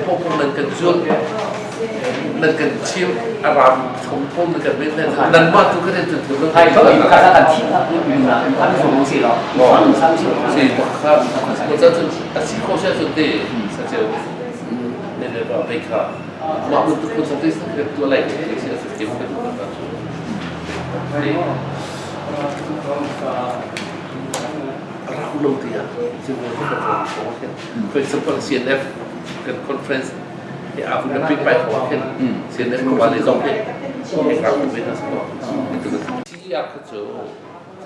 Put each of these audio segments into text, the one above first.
Paohpaoh nan kan zulh, nan kan chimh, a ram paohpaoh nan kan men, nanmah tu kan in tu lo. Hai ko in kha kan thi an zong si lo. Si kha ko cha chun a si kho sia chun te sa cheu ne ne ba pe kha mah bantuk ko sa te sa kan tu lai te si a si te kan tu ta chu. Rak lo tiah for example CNF kan conference he a hun pi pai ko khin CNF ko le zong he rak ve na so CER kha cu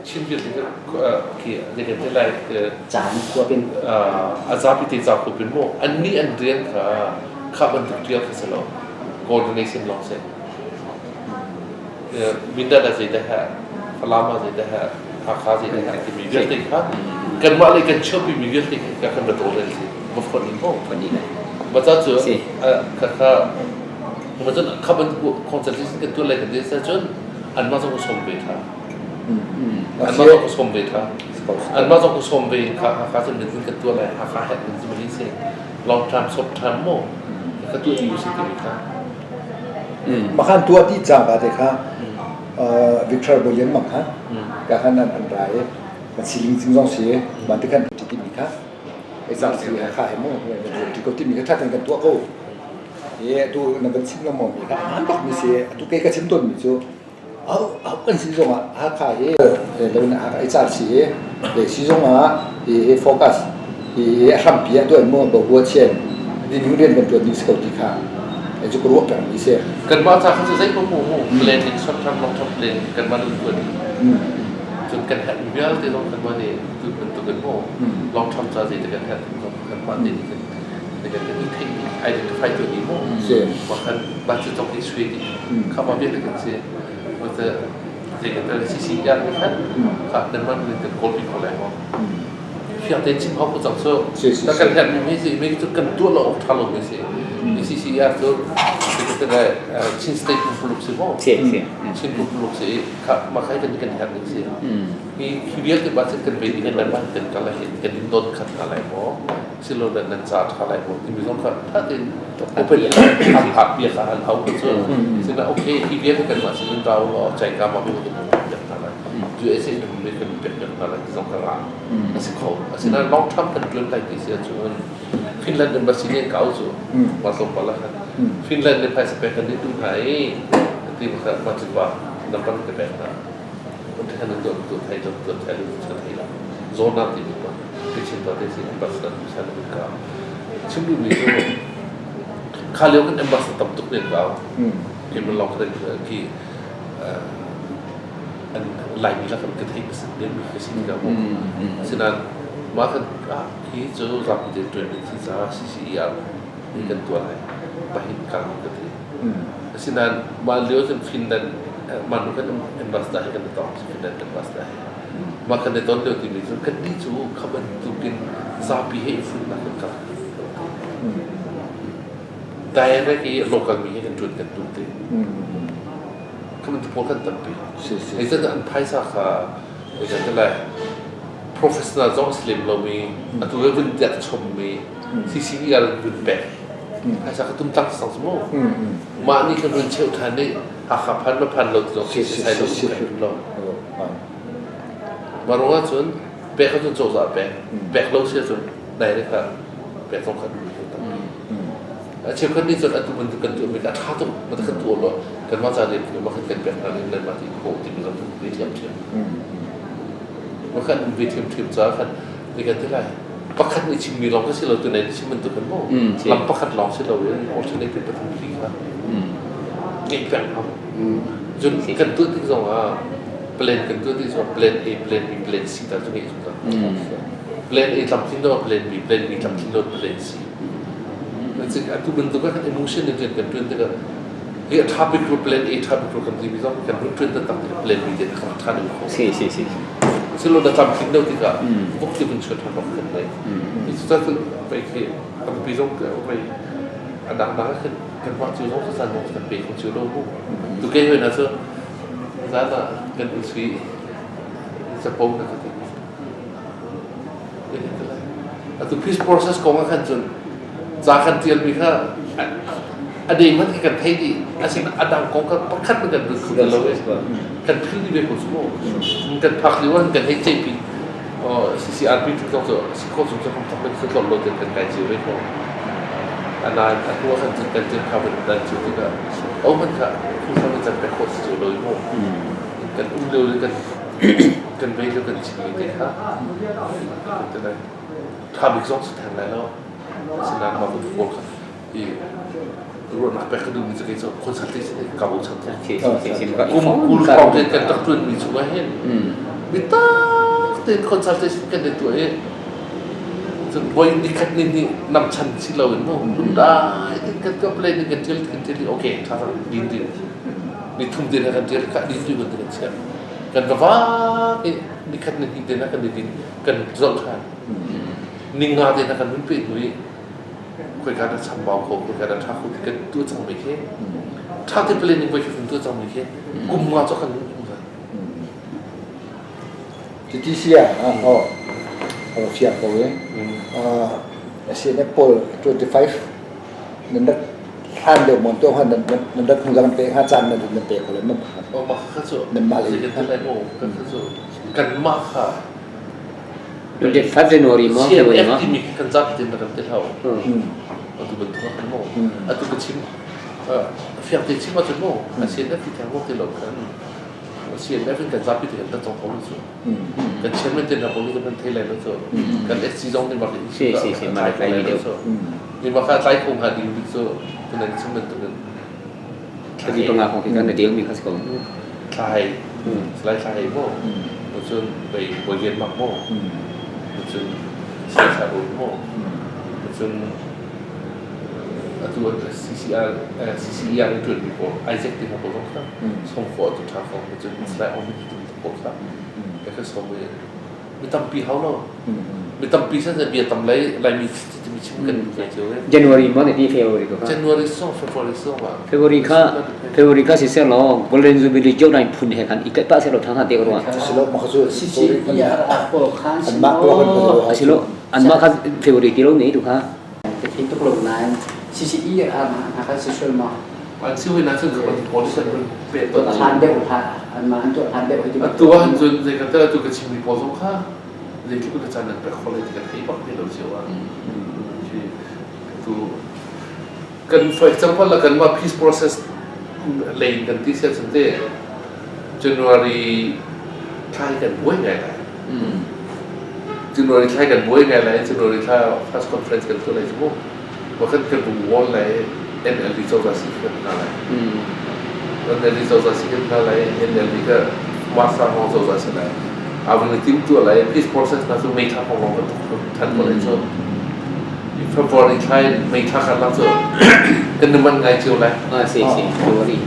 Chin vialte khi zeikan te lai caan khua pin a zapi te ca khua pin mu an ni an rian kha kha bantuk tial kha si lo coordination long se Mindat ah zeidah ha Falam ah zeidah ha Hakha zeidah ha timi vialte kha kanmah lei kan chuahpimi vialte kha kan va tawlrel si va fonh in maw ma ca cu kha kha ma cun kha bantuk consultation kan tuah lai kan ti sa cun anmah zong ka sawm ve tha anmah zong ka sawm ve tha anmah zong ka sawm ve kha Hakha cun kan kan tuah lai Hakha het kan si si long term short term mo ka tuah ti si timi kha Makhan tuah ti cangka te kha Victor Boyen mang kha ka khan an an ra i kan siling cing zong si ban te khan ti mi kha exam si kha he mu ti ko ti mi kha thaten kan tuah ko e tu na van chim lengmang mi kha an bak mi si atu ke ka chim ton mi cu au au kan si zong ah Hakha hi lo na Hakha HR si le si zong ah hi focus hi a hrampi ah tuan mu bo hua chen din hu rian kan tuan ding si ko ti kha e cu ka ruah peng mi si. Kanmah ca kha cu zei ko mu mu plan in short term long term plan kanmah nih tuan cun kan herh mi vialte zong kanmah nih tu bantuk in mu long term ca zei te kan herh zong kanmah te nih kan kan i theih identify tu ni mu mah khan budget zong i sui dih kha ma vialte kan si zei kan tel CCR nih khan kha kanmah nih kan kawl pi ko lai maw fiang tein chim hau ko cang cu na kan herh mi mi si mi cu kan tuah lo awk ṭha lo mi si CCR cu Chin State pumpuluk si maw Chin pumuluk si kha ma khai kan kan herh ning si hi hi vialte budget kan pe ding nan man kan kal lai kan in don khat na lai maw silo nan nan ca ṭha lai maw timi zong kha ṭha tein open am hak bia kha an hau ko cu sina okay hi vialte kan mah sin rau law chai ka ma bi kan pek hna lai USA in hum kan pek hna lai ti zong ka ra a si kho asinain long term kan ṭuan lai ti si ahcun Finland embassy nih an kau cu ma tlawmpal ah khan Finland nih phaisa pek kan nih duh hna i ti ma ma cu pa nampan ka pek hna kan an tuah tu thai tuah tuah thai lu chan thai la zona ti mi ma ke chin to te si ambassador san an ka chim duh mi cu kha lio kan ambassador tam tuk ne kau ke mun long kan ki an Laimi la kan ka theih ka sin mi ka sin ka mu asinain mah kan hi cu zapi te ṭuan ding si caah CCER ni kan tuah lai pahin kang ka ti asinain mah lio cun Finland mah nu kan ambassador he kan i tong Finland ambassador he mah kan i ton lio timi cu kan nih cu kha bantukin zapi he i funnak kan kal direct i local mi he kan ṭuan kan duh ti kha bantuk pawl kan tampi. Zeicahtiah an phaisa kha zeitin professional zong a si lem lomi atu he vun dek chommi CCER in vun pek phaisa kha tumtlang sang si mu mah nih khan vun cheuh ṭhan i Hakha phan ma phan lo ti zong sai lo lo mah ruangah cun pek ahcun cozah pek pek lo si ahcun direct ah pek zong kha duh tampi. A cheukhat nih cun atu bantuk kan tuahmi kha a ṭha tuk ma kan tuah law kanmah ca rian ma kan kan pek hna ning nan mah ti khawh timi zong kan ve ṭhiamṭhiam. Ma kan ve ṭhiamṭhiam caah khan zei kan ti lai pakhat nih chimmi lawng kha si lo tu nai chim bantuk kan maw lam pakhat lawng si lo in alternative pathum li kha ngeih peng hau. Cun kan tuah tik zong ah plan kan tuah tik zong plan A, plan B, plan C ta cu ngeih zungzal. Plan A tlamtlin lo plan B, plan B tlamtlin lo plan C. Atu bantuk ah khan emotion in rian kan ṭuan tikah hi a ṭha bik plan A ṭha bik kan timi zong kan hun ṭuan taktak tikah plan B te kha ṭha deuh kho. Si si si. Silo na tlamtling deuh tikah vok ti vun chuah ṭhan bak kan nei. Cucaah pei khi tampi zong pei a dangdang ah khan kan mah cu zong caan zong kan pe kho cio lo mu. Tu ke hoi na cu zan ah kan usui capo na ka ti. Atu peace process kong ah khan cun Ca kan tialmi kha a dei hmanh khi kan thei dih. Asin a dang kong kha pakhat hmanh kan rut kho ti lo i kan phil dih ve ko cu mu. Kan phak lio ah kan hei ceihpi. CCRP ti zong cu si khawh chung cu hong thok kan tlawm lo ten kan kai cio ve ko. Anain a hnu ah khan cun kan cin kha van dan cio tikah o hmanh kha phunghram in can pek khawh si cio lo i mu. Kan um lio le kan kan vei lio kan chimmi te kha kan ti lai. Tha bik zong si than lai lo. Asinain mah bantuk pawl kha i ruahnak pek ka duhmi cu kei cu consultation hi ka bochan kum 20 hrawng te kan rak ṭuanmi chungah hin bitak tein consultation kan i tuah i cun voi nikhat ni hnih namchan si loin mu lungdai tein kan tuah plan in kan ṭial kan ṭial i okay ṭha cang din din ni thum te kan ṭial kha din tu kan chiah kan va vak i nikhat ni hnih te na kan i din kan zoh ṭhan ninga te na kan hun pe hnu i khoika dah chambau kho khoika dah ṭha kho ti kan tuah cangmi khi ṭha te planning voi kan tuah cangmi khi kum nga cu kan um Cuti si ah oh fiang ko e CNF pawl 25 nan rak hlan deuh mon to han nan rak hnu lang pe ha caan nan nan pe ko le man oh mah kha cu nan mah le kan lai mo kan kha cu kan mah kha 25 January maw February maw CNF timi kan zapi tein rak ti hlah atu bantuk ah maw atu ka chim fiang te chim ahcun maw a CNF ti theng ti lo khan CNF in kan zapi te kan tong ko cu kan chairman te na pawl kan thei lai lo cu kan SC zong nih bak si si si ma lai mi deuh ni ma kha tlai kho hnga ding bik cu tunan chim bantuk in Thlabi panga kong khi kan na deal mi kha si ko. Thlai salai thlai maw cun bei bawi mak maw cun siasa rul maw cun atu CCR CCER in ṭuanmi pawl Isaac te hna pawl zong kha song fo tu ṭha ko cun salai om ti pawl kha ka som i mi tampi hau lo mi tampi san bia tam lei laimi timi chim kan kai cio e January mo ne ti February ko January so February so ma February kha February kha si se lo Golden Jubilee jo nai phun he khan ikai pa se lo thang ha te ko silo ma kha si si ya ko khan an ma ko kan silo an ma kha February ti lo nei tu kha te thi tuk lo nai si si i a ma kha si sul ma an si hui na cun policy an pe to han deuh ha an ma an to han deuh ti atu ah cun zei kan tu ka chim mi pawl zong kha zeitluk in caan an pek kho lai ti kan thei bak ti lo cio ah tu kan for example la kan ma peace process lane kan ti sia cun te January thla hi kan buai ngai lai January thla kan buai ngai lai January thla first conference kan tuah lai cu mu wakhat kan bung wall lai NLD cozah si kan hna lai NLD cozah si kan hna lai NLD ka Martha Hong cozah si lai avang tim tuah lai peace process na cu May thla hong long kan tuk than ko lai cu February thla May thla kan lak cu kan man ngai cio lai si si February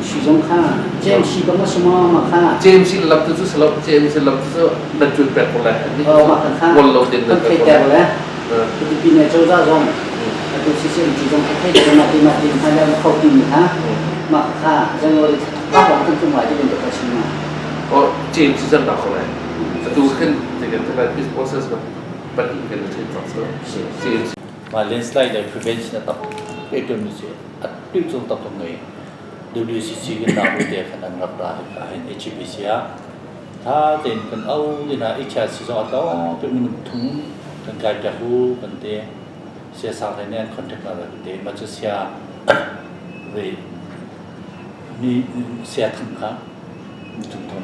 si zong kha JMC bang ma ma kha JMC lam tu cu salo JMC lam tu cu nan cun pek ko lai ma kha wal lo tin kan thei ter le Philippine cozah zong atu CCMG zong a thei ter ma ti ma ti hmai le kho ti mi ha ma kha January pa hong kan tum lai ti bantuk ka chim ma oh JMC zan da kho lai atu khin te kan te lai peace process ba pahnih kan thei tak so JMC ma landslide le prevention a tak pe tu mi si a tu chung tak tok ngei WCC kan na bu te khan an rak ra ka hin HBC ah Tha tein kan au ding ah HRC zong a tlawng te minung thum kan kai piak u kan ti. Siasang hlei nih an contact hna kan ti. Mah cu sia ve ni sia thang kha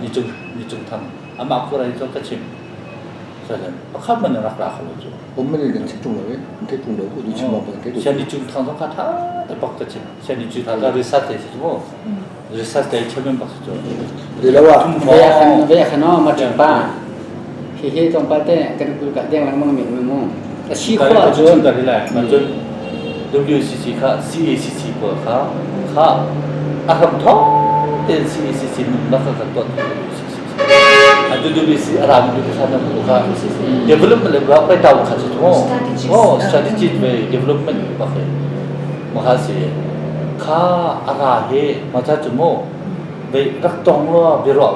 ni cung ni cung thang amah kura hi ka chim. Sajan pakhat man rak ra kho lo cu. Um man kan chim tung lo e. Thei tung lo du chim ma thei. Sia ni cung thang zong kha tha te bak ka chim. Sia ni cung thang ka research te si mu. Research te chairman bak si cu. Dilawa. Vaya khan no ma pa. Hi hi tong pa te kan kul ka deng lang mang mi mu. A si kho a cun ka rilai ma cun WCC kha CACC pawl kha kha a ram thong ten CACC nun nak kan tuah WCC atu WCC a ram du kha na mu kha development le ba pai tau kha chu oh strategic way development ba khe ma kha si kha a ra he ma cha chu mu ve rak tong lo bi ro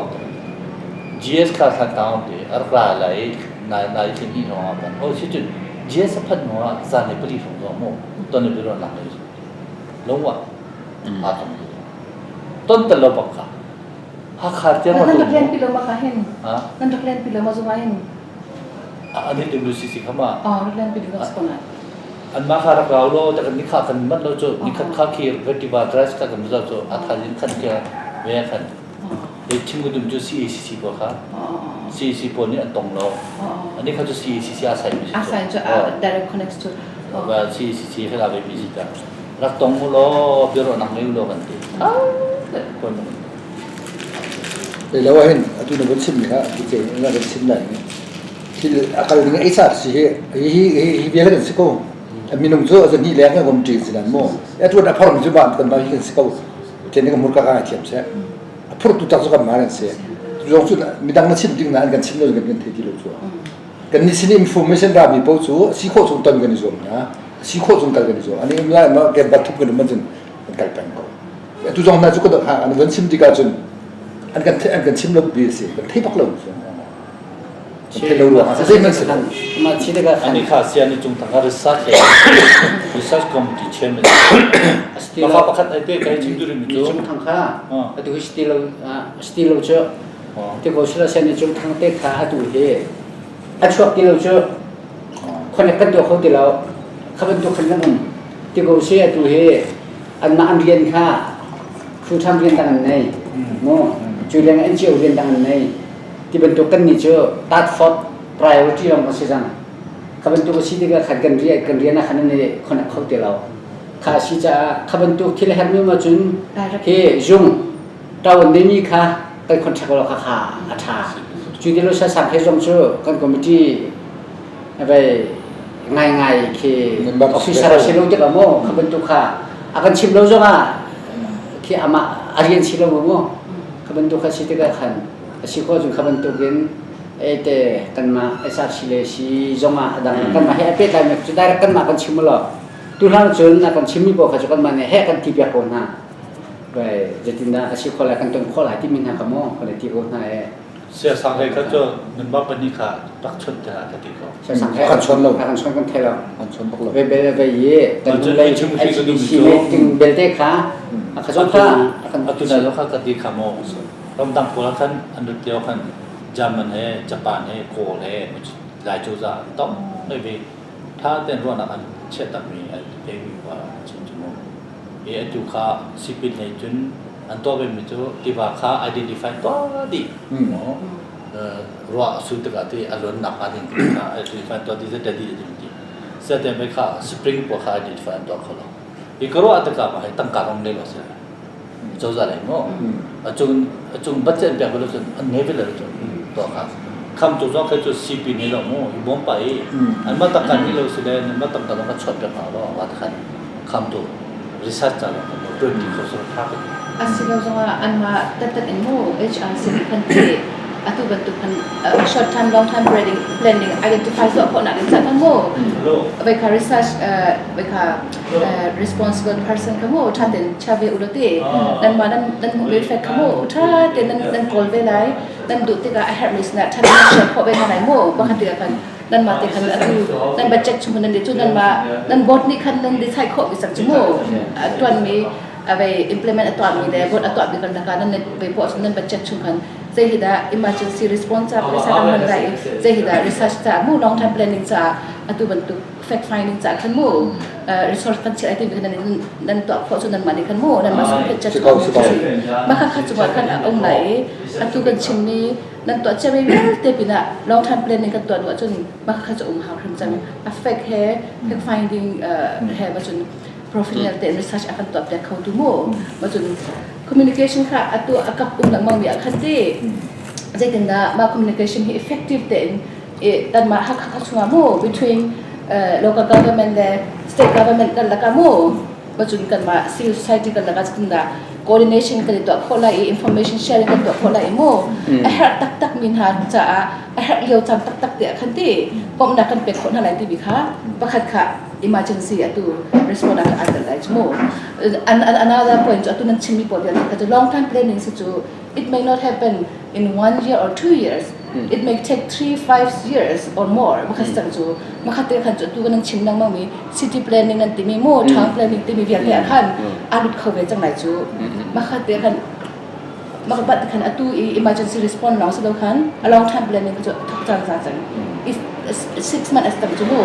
GS kha than tang te a ra lai nai nai thin hi no kan o si chun GS a phanh hnu ah zan le pali hrawng zong mu ton le biaruahnak nak ngei lungwa aa tong ton tel lo bak kha Hakha tiang Nan rak len pi lo ma ka hin? Nan rak len pi lo ma zung ah hin? Ani WCC kha ma? Ah, rak len pi lo ko na. An ma kha rak rau lo ta kan ni kha kan mat lo chu ni khat kha khi vetiva grass kha kan za chu a tha jin khan ke ve khan e chim dum chu CACC ko kha CACC pawl nih an tong lo ani kha chu CACC a sai mi A sai chu direct connects to ba CACC kha la ve mi si ta rak tong mu law biaruahnak ngei u law kan ti. Kon Lei lo ahhin atu na vun chimmi kha tu ce na vun chim lai thil a kal ding ei sa si hi hi hi hi vial kan si ko minung cu a ni leng kan ṭi si nan mu e tuan a phorm cu ba kan ba hi kan si ko ten ka murka ka thiam se a phur tu tak cu kan ma kan si zong cu midang na chim ding na an kan chim lo kan kan thei ti lo cu kan ni sin information ra mi po cu si khawh chung ton kan i zuam na si khawh chung kal kan i zuam ani um lai ma ke bat thup kan um cun kan kal peng ko tu zong hna cu ka ha an van chim tikah cun an kan an kan chim lo bi si kan thei bak lo cu kan thei lo ruang ah zeihmanh si lo. Mah chi tikah Ani kha sian ni cung tangka research le research committee chairman Baka pakhat ai te kai chim duri mi cu Cung thang kha atu hi stilo stilo cu ti ko sila sian ni cung thang te kha atu hi a chuak ti lo cu connect kan tuah kho ti lo kha bantuk khan kan um ti ko si atu hi anmah an rian kha full time rian dang an nei mu cu leng NGO rian dang an nei ti bantuk kan nih cu task force priority lawng kan si cang kha bantuk a si tikah khan kan rian kan rian ah khan an i connect kho ti lo kha a si caah kha bantuk thil hermi ma cun hi zung ṭawan neimi kha kan contract lo kha kha a ṭha cu ti lo sa sang he zong cu kan committee vai ngai ngai khi officer a si lo tikah maw kha bantuk kha a kan chim lo zongah khi amah a rian si lo maw kha bantuk kha si tikah khan a si khawh cun kha bantukin ete kanmah SRC le si zongah a dang kanmah he a pehtlai mi cu direct kanmah kan chim lo tu hlan cun a kan chimmi paoh kha cu kanmah nih he kan ti piak ko hna vai zeitindah a si khawh lai kan ton khawh lai timi hna kha maw kan ti ko hna e. Siasang hlei kha cu nanmah pahnih kha rak chawnh te hlah ka ti ko. Siasang hlei kan chon lo. Kan chon kan thei lo. Kan chon bak lo. Ve bel ve ye kan Cun lei chim khi ka dum HBC meeting belte kha a kha zong kha atu na lo kha ka ti kha mo ramdang pawl khan an rat lio khan German he Japan he Kawl he Lai cozah tong ngei ve tha ten ruahnak an chiah takmi an pemi pa chin cu mu i atu kha sipin lei cun an tuah vemi cu tiva kha identify tuah dih ruah a sur tikah ti a luannak hnga ding ti kha identify tuah dih zet dih ti sete mai kha spring pawl kha identify an tuah kho lo i ka ruah tikah mah hi tangka rom le lo si cozah lei mu a cung a cung budget pek lo cun an ngei ve lo cun tuah kha kham tu zong khi cu CP ni lo mu i bawm pa i an ma takkan ni lo si le nan ma tangka zong ka chawt pek hna lo wa khan kham tu research ca lo kan tuan ti kho so tha ka ti. Asilo zongah anmah tattat in mu HRC nih khan ti atu bantuk khan short term long term planning planning identify tuah khawhnak ding ca kha mu vai kha research vai kha responsible person kha mu tha ten cha ve u lo ti nan ma nan nan hmuh ve fek kha mu tha ten nan nan kawl ve lai nan duh tikah a herh mi sinah tha ten share khawh ve hna lai mu bakhat tikah khan nanmah te khan atu nan budget chung nan cu nanmah nan board nih khan nan decide khawh mi sak cu mu tuan mi avei implement a tuah mi le board a tuah mi kan laka nan ve po nan budget chung khan zei hi dah emergency response ca phaisa kan hman lai zei hi dah research ca mu long term planning ca atu bantuk fact finding ca khan mu resource kan chiah ti nan nan tuah khawh cu nan mah nih khan mu nan mah sung budget ma kha kha chungah khan a um lai atu kan chim mi Nan tuah ciami vialte pinah long term planning kan tuah duh ahcun mah kha cu um hau hrim cang. A fact he fact finding he macun professional tein research a kan tuah piak kho tu mu. Macun communication kha atu a kap um lengmang mi ah khan ti zeitindah mah communication hi effective tein tanmah Hakha kha chungah mu between local government le state government kan lakah mu macun kanmah civil society kan lakah zeitindah coordination kan i tuah khawh lai i information sharing kan tuah khawh lai i mu a herh taktak mi hna caah a herh lio caan taktak tiah khan ti bawmhnak kan pek khawh hna lai timi kha pakhat kha emergency atu respond ah aa tel lai cu mu. And another point cu atu nan chimmi pawl vialte kha cu long time planning si cu it may not happen in 1 year or 2 years. It may take 3 5 years or more. Makhat cang cu makhat te khan cu tu kan chim lengmang mi city planning an timi mu town planning timi vialte ah khan a lut kho ve cang lai cu. Makhat te khan makbat khan atu i emergency response lawng si lo khan a long time planning cu thok cang za cang. If 6 months as tam cu mu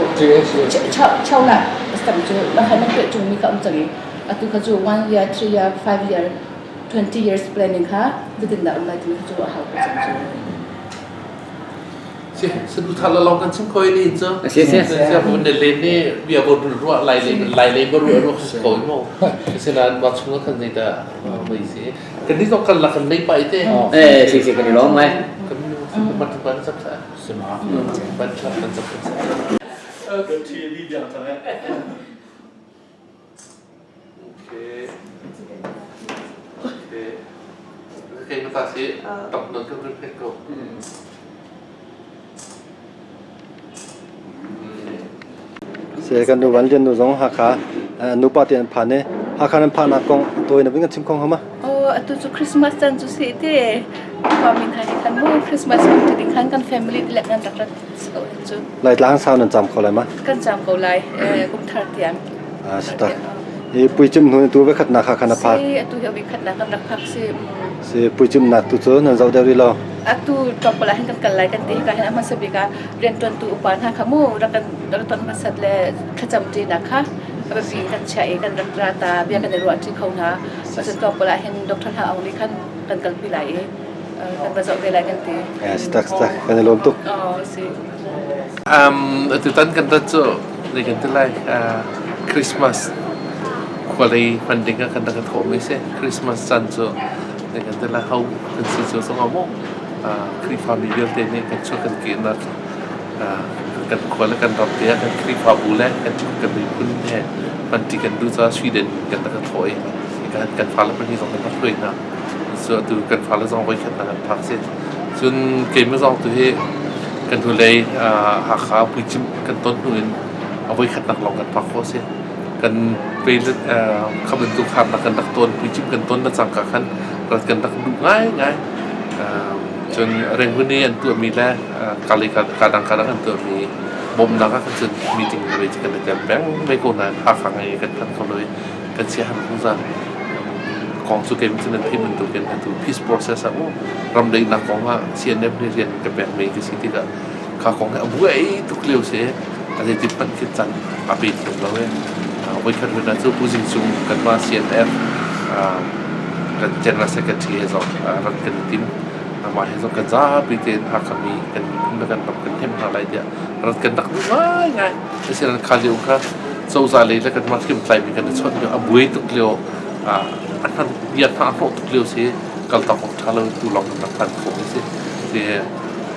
chau la as tam cu makhat nan pe chung mi ka um cang i atu kha cu 1 year, 3 year, 5 year, 20 years planning kha zeitin dah um lai timi kha cu a hau ko cang cu. Si saduhthah la lawng kan chim ko ni cu. Si si. Si bu ne le ne bia bo ruah lai le lai le bo ruah ruah ko mo. Sinain ma chung kan nei da mai si. Kan ni zong kan la kan nei pai te. Eh si si kan i lawm ngai. Kan ban ban sap sa. Sima. Ban sap ban sap sa. Kan thi li biang chang eh. Okay. Okay. Okay, ma ta si tam non kan run pek ko. Se kan nu van lian nu zong Hakha nupa te an phan i Hakha nan phan nak kong tawi na vin kan chim kong hama. Oh, atu cu Christmas caan cu si te. Khuami hna nih khan mu Christmas ti ding khan kan family ti le kan rak rat cu. Laitlang sau nan cam kho lai ma? Kan cam ko lai kum thar tiang. Ah, si tak. I puicim hnu tu ve khat nak kha na phak. Si, atu hi vi khat nak kan rak phak si. Si puicim nak tu cu nan zoh deuh rih lo. Atu tlawmpal ah hin kan kal lai kan ti ka hin hmasa bik ah rianṭuantu upa hna kha mu rak kan rak ton hmasat le thlacam ṭinak kha a biapi in kan chiah i kan rak ra ta bia kan i ruah ṭi kho hna. Cun tlawmpal ah hin Dr. Hla Aung nih khan kan kalpi lai i kan va zoh ve lai kan ti. Si tak si tak kan i lawm tuk. Oh, si. Atutan kan rat cu zei kan ti lai Christmas khualei hman ding ah kan rak i thawhmi si. Christmas caan cu zei kan ti lai ho kan si cio zong ah maw Khrihfami vialte nih kan chuah kan kehnak kan khua le kan ram te ah kan Khrihfabu le kan kan miphun he hmanṭi kan duh caah Sweden kan rak i thawh i kan kan fale pahnih zong kan rak hruai hna. Cu atu kan fale zong voikhat nak an phak si. Cun keimah zong tu hi kan hnulei Hakha puicimh kan ton hnu in a voikhat nak lawng kan phak khawh si. Kan pe kha bantuk harnak kan rak ton puicimh kan ton na cangka khan rat kan rak duh ngaingai. Cun Rangoon i an tuahmi le kali kadang kadang an tuahmi bawmhnak ah khan cun meeting ve kan i tel peng ve ko nain Hakha ngai kan phan kho lo i kan siaherh zungzal. Kong cu kei cu nan theih bantukin atu peace process ah mu ramdaihnak kong ah CNF nih rian ka pekmi ka si tikah kha kong hi a buai tuk lio si a zeitin hmanh khi can a pe thiam lo i voikhat hmun ah cu Pu Zing Cung kanmah CNF kan General Secretary he zong rat kan i tim. Amah he zong kan zapi tein Hakha mi kan miphun le kan ram kan hnem hna lai tiah rat kan rak duh ngaingai. Asinain kha lio kha cozah lei le kanmah hriamtlaimi kan i chawnh lio a buai tuk lio a hnan bia hna a hnawh tuk lio si kaltak awk ṭha lo tu lawng kan rak phan khawh mi si.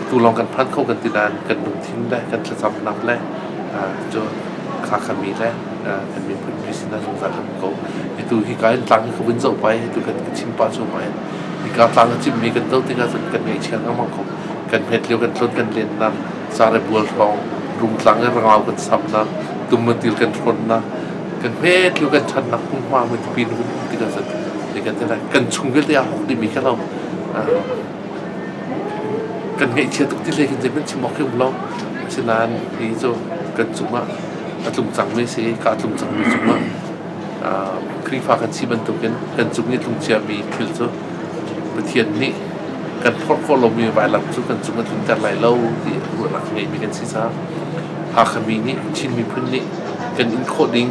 Tu lawng kan phan kho kan ti nain kan lungthin le kan thlacamnak le cu kha kha mi le kan miphun mi sinah zungzal um ko. Itu hi ka in tlang hi ka vun zoh pai tu kan ka chim pah cu ma in hika tlang a cimmi kan zoh tikah cun kan ngaihchia lengmang ko. Kan hmet lio kan tlun kan lennak care bual hrawng rungtlang in rangau kan samnak tummatil kan hrawnnak kan hmet lio kan ṭhannak hmunhma mipi nu kan um tikah cun kan ti lai kan chung vialte aa hawk dihmi kha lo kan ngaihchia tuk ti hlei khin zeihmanh chim awk khi um lo. Asinain hi cu kan cungah a tlung cangmi si i ka a tlung cangmi cungah Khrihfa kan si bantukin kan cung i a tlung ciami thil cu Pathian nih kan phorh khawh lomi vailam cu kan cung a tlunter lai lo ti ruahnak a ngeimi kan si caah Hakha mi nih Chin miphun nih kan in khawh ding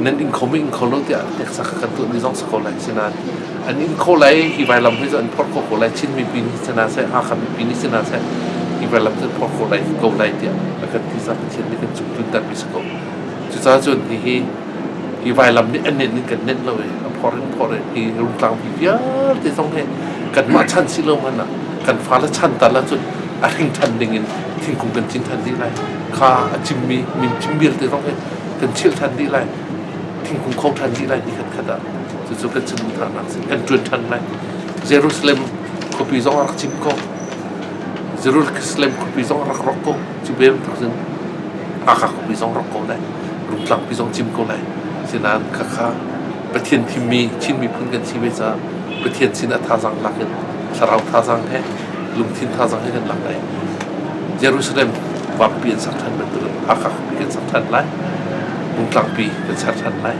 nan in kho mi in kho lo tiah hneksak kan tuahmi zong si ko lai. Asinain an in khawh lai hi vailam hi cu an phorh khawh ko lai. Chin mipi nih si hna seh, Hakha mipi nih si hna seh, hi vailam cu an phorh khawh lai ko lai tiah a kan ti caah Pathian nih kan cung tluntermi si ko. Cucaah cun hihi hi vailam nih a nenh in kan nenh lo i a phorh in phorh i hi rungtlangpi vialte zong hi kanmah chan si lo hmanh ah kan fale chan tal ahcun a hring ṭhan ding in thingkung kan cin ṭhan dih lai. Kha a cimmi min cim vialte zong hi kan chilh ṭhan dih lai. Thingkung kho ṭhan dih lai ni khat khat ah. Cucu kan saduhthahnak si. Kan ṭuan ṭhan lai. Jerusalem khuapi zong a rak cim ko. Jerusalem khuapi zong a rak rawk ko. Cu bantuk cun Hakha khuapi zong rawk ko lai. Rungtlangpi zong cim ko lai. Sinain khakha Pathian thimmi Chin miphun kan si ve caah Pathian sin ah thazaang lak in thlarau thazaang he Lungthin thazaang he kan lak lai. Jerusalem vangpi an sak ṭhan bantukin Hakha khuapi kan sak ṭhan lai. Rungtlangpi kan ser ṭhan lai.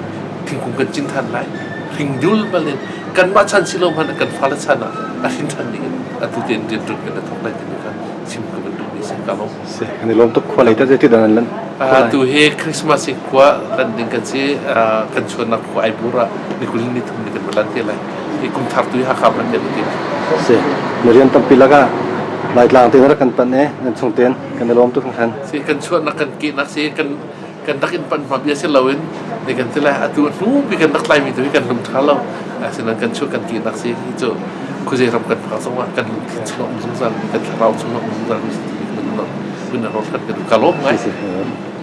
Thingkung kan cin ṭhan lai. Hringdul bal in kanmah chan si lo hmanh kan fale chan ah a hrin ṭhan ding in atu tein rianṭuan kan i thawk lai timi kha chim ka van duhmi si. Ka lawm. Si, kan i lawm tuk. Khua lei teh zeitin dah nan lanh? Tu hi Christmas hi khua lan ding kan si. Kan chuannak khua Aibur ah ni 23 ni kan va lan te lai. Hi kum thar tu hi Hakha van kan ti. Si, na rian tampi lakah Laitlang te na rak kan panh e, nan chung ten kan i lawm tuk hringhran. Si, kan chuahnak kan kehnak si kan kan rak in panh hma bia si loin ne kan ti lai atu hnu bi kan rak tlaimi tu hi kan lung tha lo. Asinain kan chuah kan kehnak si hi cu khuazei ram kan phak zongah kan lungthin chungah um zungzal mi kan thlarau chungah um zungzal mi si ti kan kan rawt kan ka lawm ngai. Si, si.